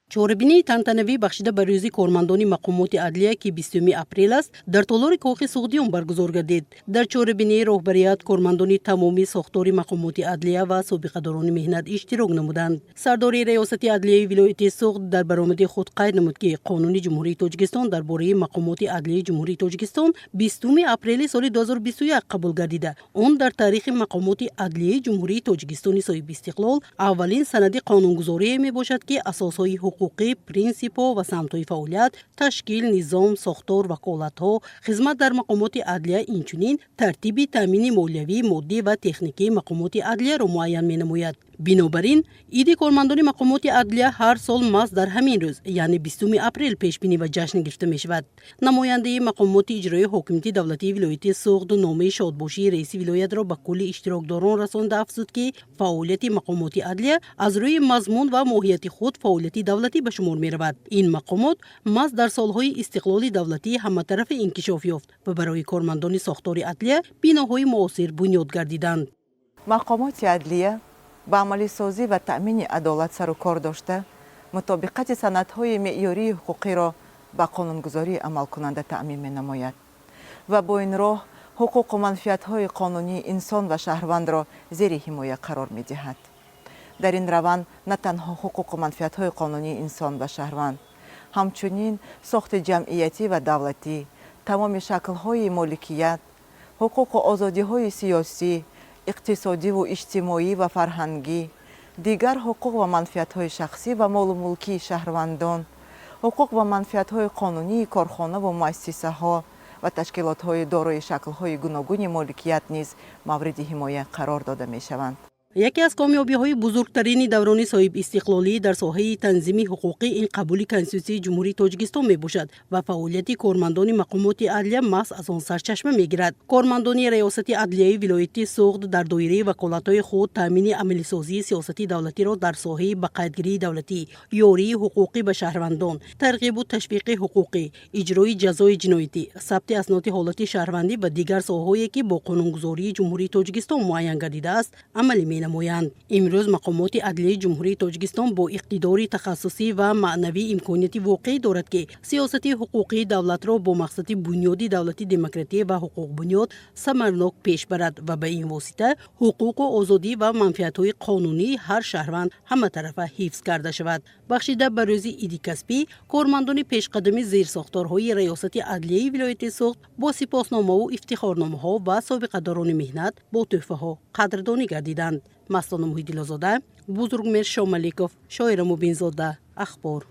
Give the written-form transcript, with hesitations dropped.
Чорабинии тантанавӣ, бахшида ба Рӯзи кормандони мақомоти адлия, ки 20 апрел аст, дар толори Кохи Суғдиён баргузор гардид. Дар чорабинии роҳбарият, кормандони тамоми сохтори мақомоти адлия ва собиқадорони меҳнат иштирок намуданд. Сардори Раёсати адлияи вилояти Суғд дар баромади худ қайд намуд, ки Қонуни Ҷумҳурии Тоҷикистон дар бораи мақомоти адлияи Ҷумҳурии Тоҷикистон 20 апрели соли 2021 қабул гардида, он дар таърихи мақомоти адлияи Ҷумҳурии Тоҷикистони соҳибистиқлол аввалин санади қонунгузорие мебошад, ки асосҳои ҳуқуқӣ, принсипҳо ва самтҳои фаъолият, ташкил, низом, сохтор, ваколатҳо, хизмат дар мақомоти адлия, инчунин тартиби таъмини молиявӣ, моддӣ ва техникии мақомоти адлияро муайян менамояд. Бинобар ин иди кормандони мақомоти адлия ҳар сол маҳз дар ҳамин рӯз, яъне 20 апрел, пешбинӣ ва ҷашн гирифта мешавад. Намояндаи мақомоти иҷроии ҳокимияти давлатии вилояти Суғд номаи шодбошии раиси вилоятро ба кулли иштирокдорон расонда, афзуд, ки фаъолияти мақомоти адлия аз рӯи мазмун ва моҳияти худ фаъолияти давлатӣ ба шумор меравад. Ин мақомот маҳз дар солҳои истиқлоли давлатӣ ҳаматарафа инкишоф ёфт ва барои кормандони сохтори адлия биноҳои муосир бунёд гардиданд. Мақомоти адлия ба амалисозӣ ва таъмини адолат сару кор дошта, мутобиқати санадҳои меъёрии ҳуқуқиро ба қонунгузории амалкунанда таъмин менамояд ва бо ин роҳ ҳуқуқу манфиатҳои қонунии инсон ва шаҳрвандро зери ҳимоя қарор медиҳад. Дар ин раванд на танҳо ҳуқуқу манфиатҳои қонунии инсон ва шаҳрванд, ҳамчунин сохти ҷамъиятӣ ва давлатӣ, тамоми шаклҳои моликият, ҳуқуқу озодиҳои сиёсӣ, иқтисодиву иҷтимоӣ ва фарҳангӣ, дигар ҳуқуқ ва манфиатҳои шахсӣ ва молу мулкии шаҳрвандон, ҳуқуқ ва манфиатҳои қонунии корхонаву муассисаҳо ва ташкилотҳои дорои шаклҳои гуногуни моликият низ мавриди ҳимоя қарор дода мешаванд. Яке аз комёбиҳои бузургтарини даврони соҳибистиқлолӣ дар соҳаи танзими ҳуқуқӣ ин қабули Конститутсияи Ҷумҳурии Тоҷикистон мебошад ва фаъолияти кормандони мақомоти адлия маҳз аз он сарчашма мегирад. Кормандони Раёсати адлияи вилояти Суғд дар доираи ваколатҳои худ таъмини амалисозии сиёсати давлатиро дар соҳаи ба қайдгирии давлатӣ, ёрии ҳуқуқӣ ба шаҳрвандон, тарғибу ташвиқи ҳуқуқӣ, иҷрои ҷазои ҷиноятӣ, сабти асноди ҳолати шаҳрвандӣ ва дигар соҳаҳое, ки бо қонунгузории Ҷумҳурии Тоҷикистон муайян гардидааст, амалӣ менамоянд. Имрӯз мақомоти адлияи Ҷумҳурии Тоҷикистон бо иқтидори тахассусӣ ва маънавӣ имконияти воқеӣ дорад, ки сиёсати ҳуқуқии давлатро бо мақсади бунёди давлати демократӣ ва ҳуқуқбунёд самарнок пеш барад ва ба ин восита ҳуқуқу озодӣ ва манфиатҳои қонунии ҳар шаҳрванд ҳаматарафа ҳифз карда шавад. Бахшида ба рӯзи иди касбӣ, кормандони пешқадами зерсохторҳои Раёсати адлияи вилояти Суғд бо сипосномаву ифтихорномаҳо ва собиқадорони меҳнат бо тӯҳфаҳо қадрдонӣ гардиданд. Мастона Муҳиддилозода, Бузургмер Шомаликов, Шоира Мубинзода, Ахбор.